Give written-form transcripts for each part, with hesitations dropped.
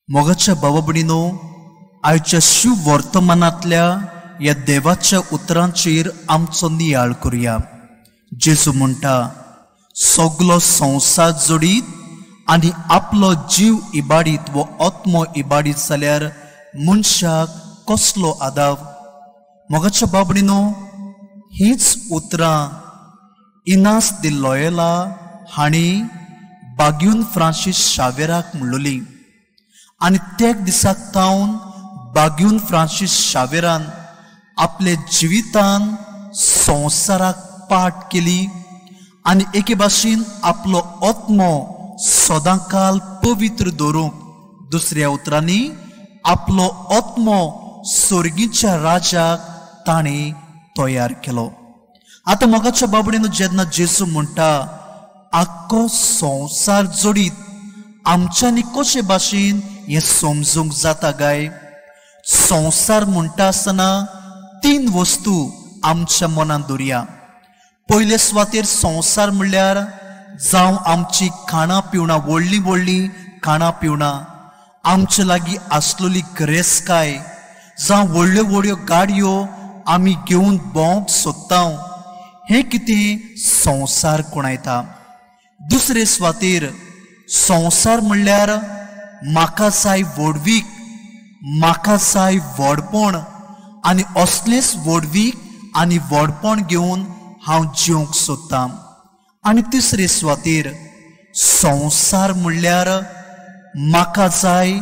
मोगाच्या भावा भयणीनो, आयच्या शिव वर्तमानांतल्या ह्या देवाच्या उतरांचेर आमचो नियाळ करुया. जेजू म्हणटा, सगलो संवसार जोडीत आनी आपलो जीव इबाडीत वो आत्मो इबाडीत जाल्यार मनशाक कसलो आदाव? मोगाच्या भावा भयणीनो, हीच उतरां इनास दी लोयला हांणी बाग्यून फ्रांसीस शावेराक म्हणलोली आनी त्या दिसाक तावन बाग्यून फ्रांसीस शावेरान आपले जिवितान संवसाराक पाठ केली आनी एके भाशेन आपलो आत्मो सदांकाल पवित्र दवरूंक, दुसऱ्या उतरांनी आपलो आत्मो स्वर्गीच्या राजाक ताणें तयार केलो. आतां मोगाच्या बाबडीन जेन्ना जेजू म्हणटा आख्खो संवसार जोडीत, आमच्यांनी कशे भाशेन हें समजूंक जाता काय? संवसार म्हणटा आसतना तीन वस्तू आमच्या मनांत दवरया. पयले सुवातेर संवसार म्हणल्यार जावं आमची खाणां पिवणां, व्हडलीं व्हडलीं खाणां पिवणां, आमचे लागीं आसलेली गिरेस्तकाय, जावं व्हडल्यो व्हडल्यो गाडयो आमी घेवन भोंवंक सोदता, हें कितें संवसार कोणायता. दुसरे सुवातेर संवसार म्हणल्यार म्हाका जाय व्हडवीक, म्हाका जाय व्हडपण आनी असलेंच व्हडवीक आनी व्हडपण घेवन हांव जिवंक सोदतां. आनी तिसरे सुवातेर संवसार म्हणल्यार म्हाका जाय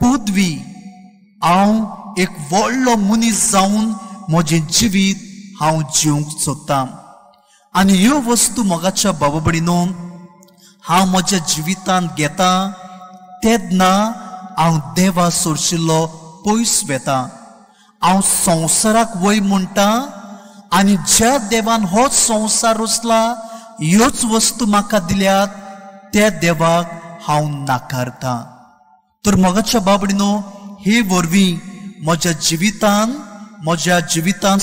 पदवी, हांव एक व्हडलो मनीस जावन म्हजें जिवीत हांव जिवंक सोदतां. आनी ह्यो वस्तू मोगाच्या बाबा भयणीनो हांव म्हज्या जिवितांत घेता तेन्ना हांव देवा सोरशिल्लो पयस वेता. हांव संवसाराक वय म्हणटा आनी ज्या देवान होच संवसार रचला, ह्योच वस्तू म्हाका दिल्यात, त्या देवाक हांव नाकारता. तर मोगाच्या बाबडीनो, हे वरवीं म्हज्या जिवितान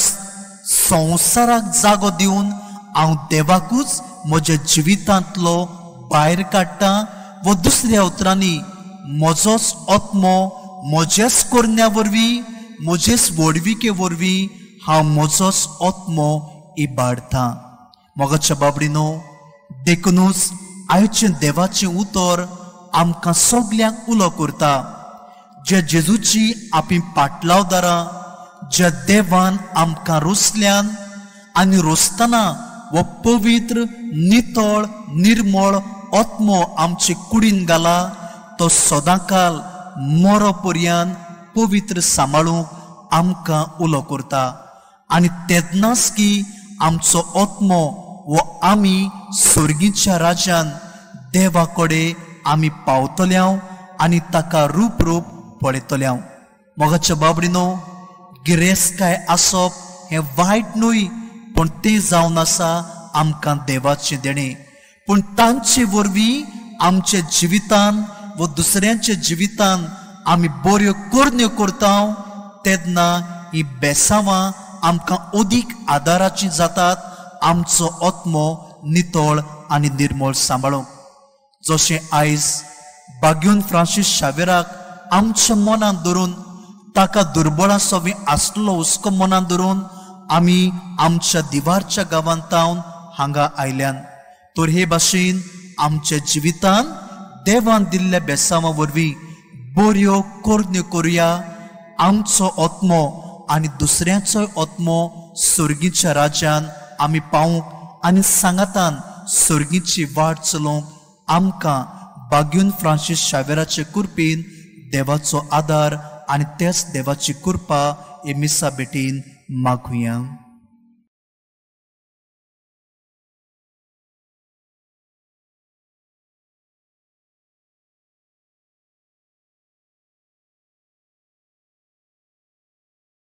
संवसाराक जागो दिवन हांव देवाकूच म्हज्या जिवितांतलो भायर काडटा व दुसऱ्या उतरांनी म्हजोच आत्मो म्हज्याच करण्या वरवीं, म्हजेच व्हडविके वरवीं हांव म्हजोच आत्मो इबाडटा. मोगाच्या बाबडीनो, देखुनूच आयचें देवाचें उतर आमकां सगल्यांक उलो करता. ज्या जेजूची आमी पाटलावदारां, ज्या देवान आमकां रोसल्यान आनी रोसतना हो पवित्र नितळ निर्मळ आत्मो आमचे कुडीन घाला, तो सदांकाल मरो पर्यंत पवित्र सांबाळूंक आमकां उलो करता. आनी तेन्नाच की आमचो आत्मो वो आमी स्वर्गीच्या राज्यान देवा कडेन आमी पावतले आनी ताका रूप रूप पळयतले. मोगाच्या बाबडीनो, गिरेस्तकाय आसप हें वायट न्हय, पूण तें जावन आसा आमकां देवाचें देणें. पूण तांचे वरवीं आमच्या जिवितान व दुसऱ्यांच्या जिवितान आमी बऱ्यो करण्यो करता तेन्ना ही बेसांवां आमकां अदीक आदाराचीं जातात, आमचो आत्मो नितळ आनी निर्मळ सांबाळूंक. जशें आयज बाग्यून फ्रांसीस शावेराक आमच्या मनांत धरून, ताका दुर्बळां सवी आसलो हुस्को मनांत धरून आमी आमच्या दिवारच्या गांवांत तावन हांगा आयल्यान, तर हे भाशेन आमच्या जिवितान देवान दिल्ल्या बेसांवां वरवीं बऱ्यो करण्यो करुया, आमचो आत्मो आनी दुसऱ्याचोय आत्मो स्वर्गीच्या राज्यान आमी पावूंक आनी सांगातान स्वर्गीची वाट चलोवंक आमकां बाग्यून फ्रांसीस शावेराचे कृपेन देवाचो आदार आनी त्याच देवाची कृपा हे मिसा भेटीन मागुया.